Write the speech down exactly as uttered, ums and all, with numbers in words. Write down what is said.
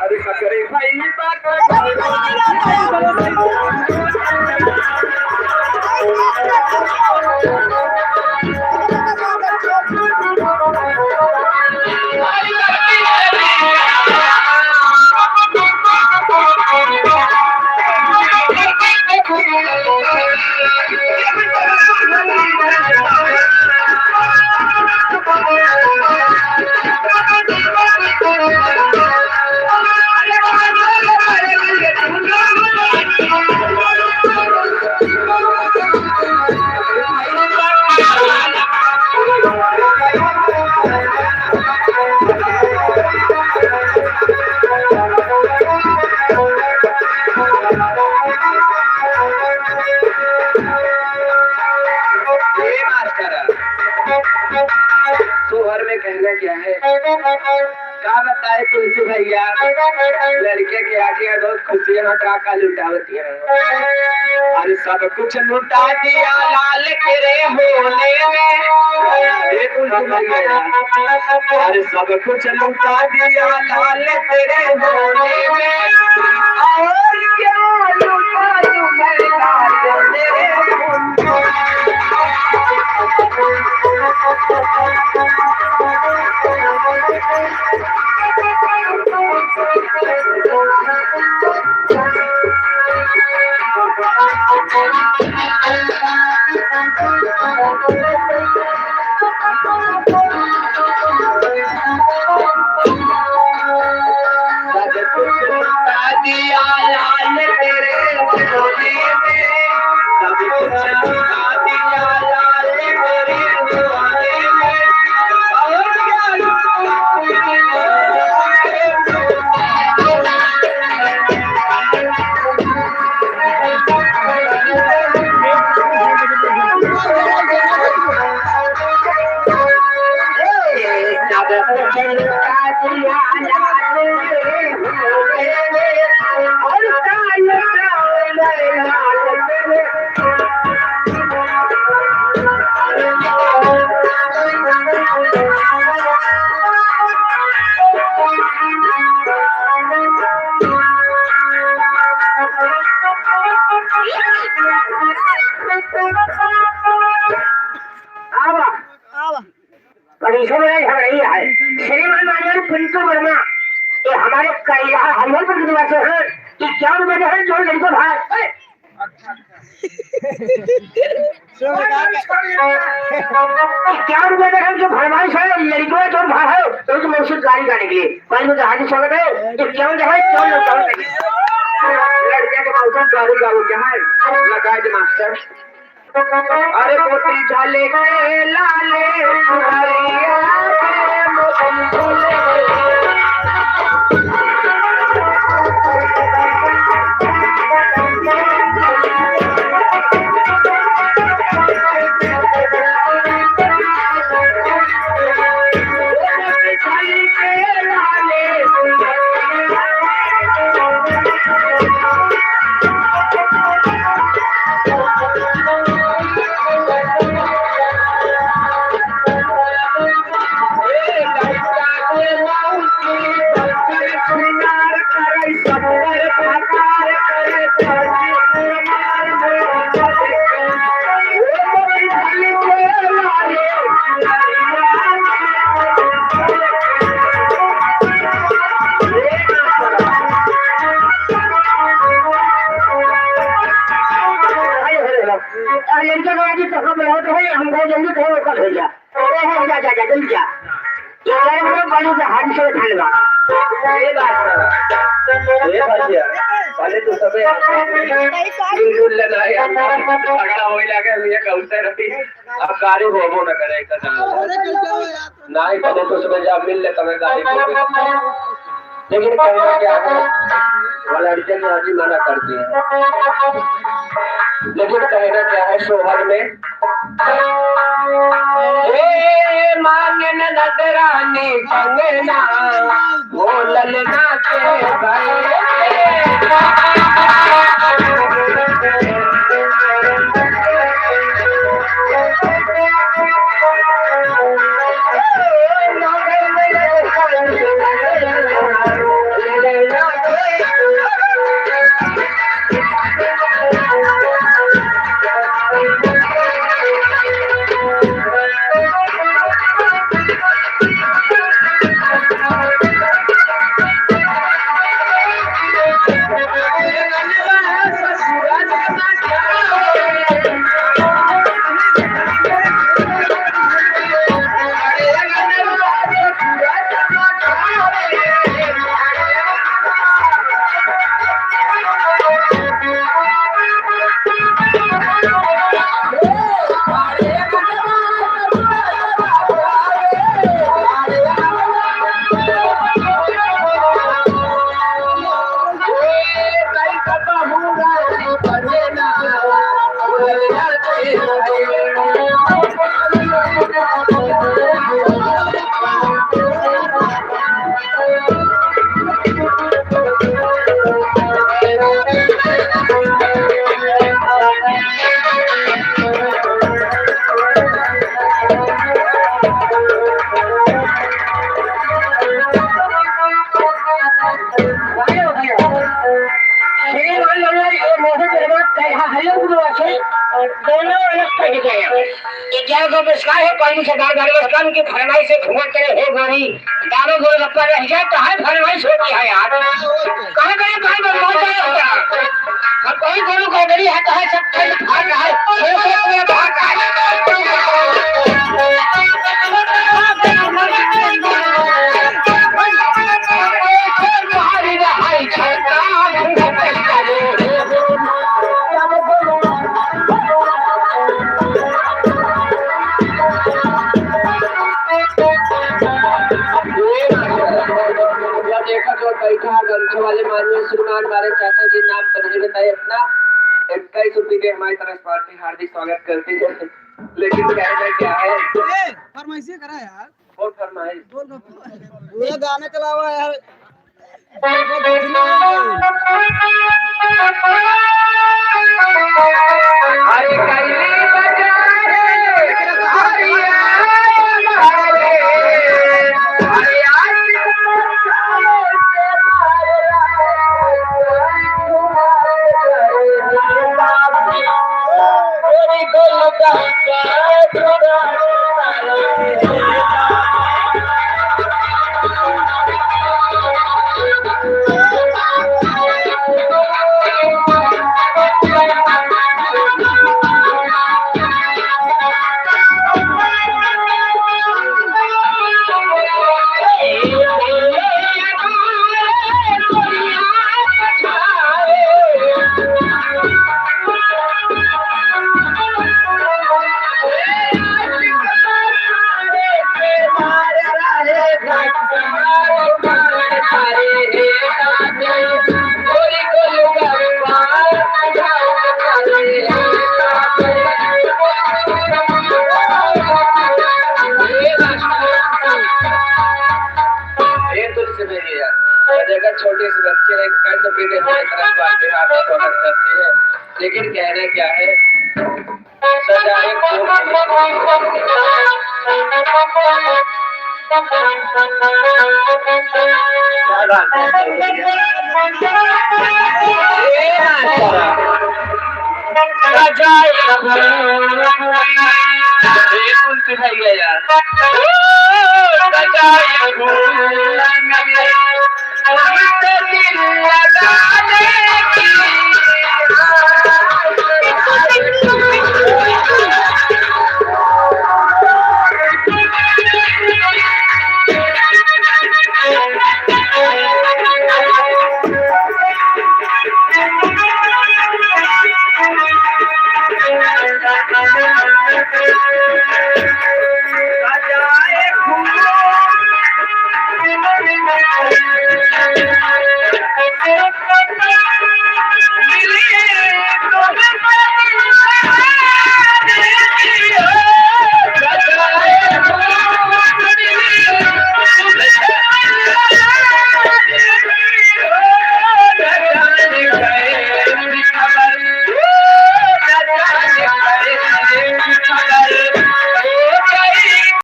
अरे पकड़े भाई, ये मास्टर, सोहर में कहना क्या है? का बताए तुलसी भैया, लड़के के आगे बहुत खुशी है, का का लुटावत है। अरे सब कुछ लुटा दिया लाल तेरे होने में। ए तुलसी भैया, अरे सब कुछ लुटा दिया लाल तेरे होने में। और क्या लुटाऊं मैं लाल तेरे होने में। आवा। आवा। प्रदूषण में झगड़ैया है। श्रीमान माननीय पिंटू वर्मा, ये हमारे कई-, यहाँ हरिहरपुर के निवासी हैं, इक्यावन रुपए दे हैं, जो लड़को भाई। इक्यावन रुपए दे हैं, जो फरमाइश है, लड़को है, जो भाई है, तो उनकी मौसी गाड़ी का निकली। भाई, मुझे हार्दिक स्वागत है। इक्यावन जो है, इक्यावन लड़का है। लड़के के मौसी गाड़ी का निकली है। लगाए दे मास्टर। अरे मोती झाले के लाले चुनरिया रे, मोती झाले। अरे लड़का का आज कहाँ बुलावत है, हम बहुत जल्दी कहो ओकर भैया। अरे हो जा, जा, जा, जल्दी जा। ये अरे वो बड़ी जहाज से उठा लेगा। ये बात है। ये बात है। पहले तो सबे मिलजुल लेना है, झगड़ा होई लागे, हम ये कहते रही। अब गाड़ी होबो न करे, एक तो जान लो। नहीं, पहले तो उसमें जा मिल ले, तबे गाड़ी को। लेकिन कहना क्या है, वो लड़के ने आज ही मना कर दिया। लेकिन कहना क्या है, शोहर में रानी कंगना, बोलल ना के भाई। दोनों अलग कर दिया। ये क्या को बिस्कार है, पानी से दाल डाले, बिस्कार की फरमाइश से घूमत करे, हे गोरी, दारू गोलगप्पा रह जाए, तो है फरमाइश होती है यार। कहाँ गए भाई, बंद हो गए हो क्या? अब कोई गोरू गोदरी है, तो है सब खेल भाग रहा है, खेल से पूरा भाग रहा है। देखा जो बैठा है गमछे वाले माननीय श्रीमान हमारे चाचा जी, नाम तो नहीं बताए अपना, इक्कीस रुपये के हमारी तरफ से पार्टी हार्दिक स्वागत करती है। लेकिन कहना क्या है? ए, फरमाइशी करा यार। कौन फरमाइश? बोल ना। ये गाने के अलावा यार। ये तुलसी देवी है। और देखा, छोटे से बच्चे ने कैसे पीने से इतना स्वागत, स्वागत करती है। लेकिन कहना क्या है, सजाए खूब।